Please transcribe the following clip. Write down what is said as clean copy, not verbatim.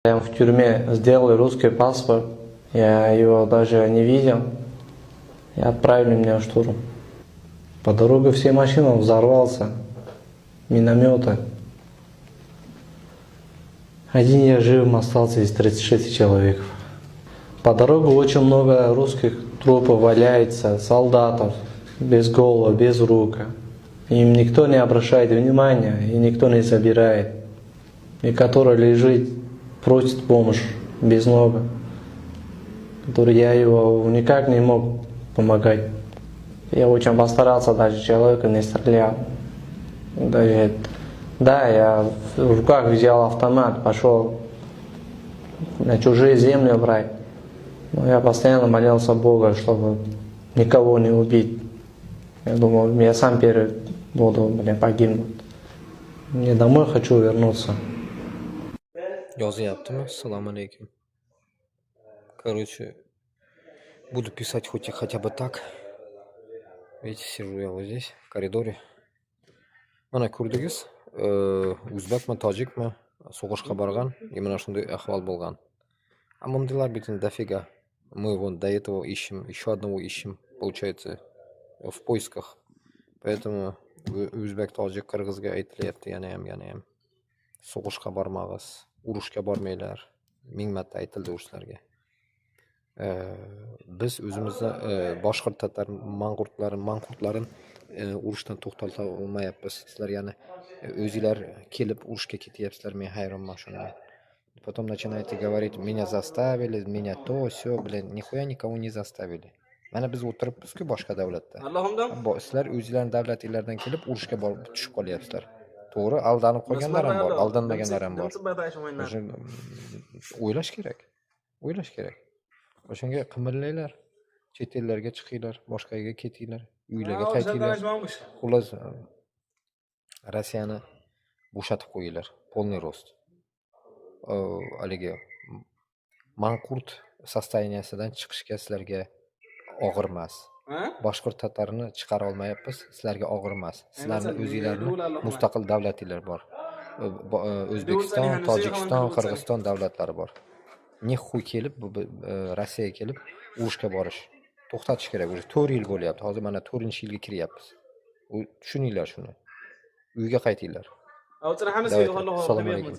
В тюрьме сделали русский паспорт, я его даже не видел, и отправили меня в штурм. По дороге все машины взорвался, минометы. Один я живым остался из 36 человек. По дороге очень много русских трупов валяется, солдатов, без головы, без рук. Им никто не обращает внимания и никто не забирает. И который лежит, просит помощь, без ног, который я его никак не мог помогать. Я очень постарался, даже человека не стрелял. Даже, да, я в руках взял автомат, пошел на чужие земли брать. Но я постоянно молился Бога, чтобы никого не убить. Я думал, я сам первый буду, блин, погибнуть. Мне домой хочу вернуться. Yozyaptimi? Assalomu alaykum. Короче, буду писать хоть и хотя бы так. Видите, сижу я вот здесь, в коридоре. Mana ko'rdingiz, o'zbekmi, tojikmi, so'g'ishga borgan, и mana shunday ahvol bo'lgan. А mundaylar bit дофига. Мы вон до этого ищем, еще одного ищем, получается, в поисках. Поэтому o'zbek, tojik, qirg'izga aytilyapti yanayam, yanayam. So'g'ishga bormag'iz, urushga bormanglar. Ming marta aytildi urushlarga. Biz o'zimizni boshqirt, tatar manqurtlarin urushdan to'xtata olmayapmiz. Sizlar yana o'zinglar kelib urushga ketyapsizlar, men hayronman shundan. Потом начинаете говорить: "Меня заставили, меня то, сё", блин, нихуя никого не заставили. Mana biz o'tiribmiz-ku boshqa davlatda. Sizlar o'zinglarni davlatinglardan kelib urushga borib tushib qolyapsizlar. To'g'ri, aldanib qolganlar ham bor, aldanmaganlar ham bor. O'sha o'ylash kerak. O'ylash kerak. O'shanga qimirlanglar. Chet ellarga chiqinglar, boshqa yerga ketinglar, uylarga qaytinglar. Xullas, Rossiyani bo'shatib qo'yinglar. Полный рост. Haligi manqurt состояния sidan chiqishga sizlarga og'ir emas. Boshqirt, tatarni chiqara olmayapmiz, sizlarga og'ir emas. Sizlarni o'zinglarni mustaqil davlatinglar bor. O'zbekiston, Tojikiston, Qirg'iziston davlatlari bor. Нехуй kelib bu Rossiyaga kelib urushga borish. To'xtatish kerak. Уже 4 yil bo'lyapti. Hozir mana 4-yilga kiryapmiz. Tushuninglar shuni. Uyga qaytinglar. Давайте. Assalomu alaykum.